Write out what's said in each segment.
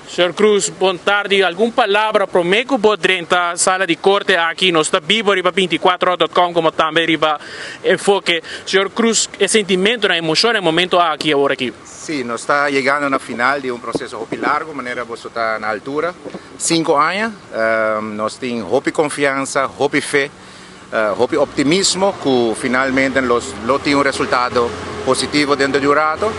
Señor Cruz, bon tardi. Algun palabra prome cu bo drenta sala di corte aki? Nos ta bibo riba 24ora.com como tambe riba Enfoke. Señor Cruz, e sentimentonan, emocion e momento aki awor aki? Si, nos ta yegando na final di un proceso hopi largo, manera bo ta na altura. 5 aña, nos tin hopi confiansa, hopi fe, hopi optimismo cu finalmente nos lo tin un resultado positivo den di un rato.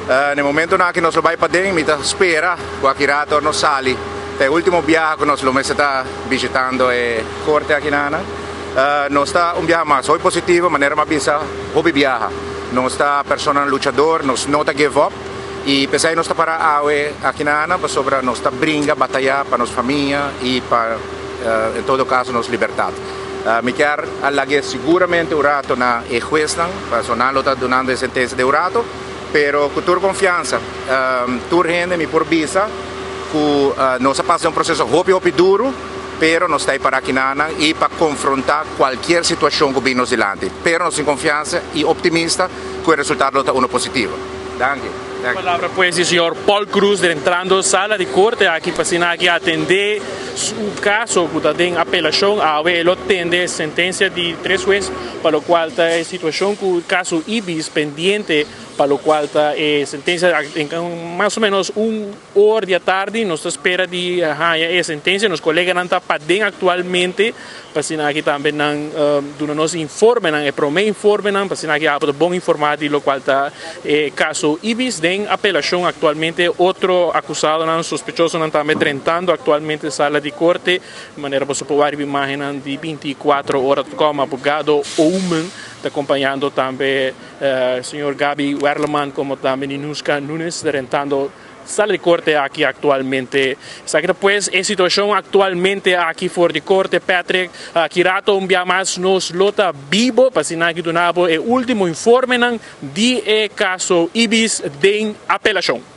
Na momento na cu nos bay paden, mi ta spera cu aki rato nos sali. E ultimo biahe cu nos lo ta bishitando e corte aki na. Nos ta un biahe mas hopi positivo, manera m'a bisa, hopi biahe. Nos ta persona luchador, nos no ta give up. Y p'esey nos ta para awe aki na pasobra nos ta bringa, bataya pa nos famia y pa, en todo caso, nos libertad. Mi kier a laga seguramente un rato na e huesnan, pa nan ta dunando e sentencia den un rato, pero cu tur confiansa, tur hende mi por bisa cu nos a pasa un proceso hopi hopi duro, pero nos ta para aki y pa confronta cualkier situacion cu bin nos dilanti. Pero nos tin confiansa y optimista cu e resultado ta uno positivo. Danki. Palabra pues di señor Paul Cruz entrando sala di corte aki pa aki atende su caso cu ta den apelacion. Awe lo tende sentencia di tres hues pa locual ta e situacion cu caso Ibis pendiente, pa locual ta e sentencia. Den mas o menos un or di atardi nos ta spera di haya e sentencia. Nos coleganan ta paden actualmente pa aki tambe nan duna nos informenan, e prome informenan, pa aki abo bon informa di locual ta e caso Ibis den apelacion actualmente. Otro acusadonan, sospechosonan tambe drentando actualmente sala di corte, manera bo por wak imagen di 24 ora como abogado Omen ta acompañando tambe señor Gabi Werleman como tambe Ninuska Nunes drentando sala di corte aki actualmente. Esaki pues e situacion actualmente aki for di corte, Patrick. Aki rato un biaha mas nos lo ta bibo pa aki duna bo e ultimo informenan di e caso Ibis den apelacion.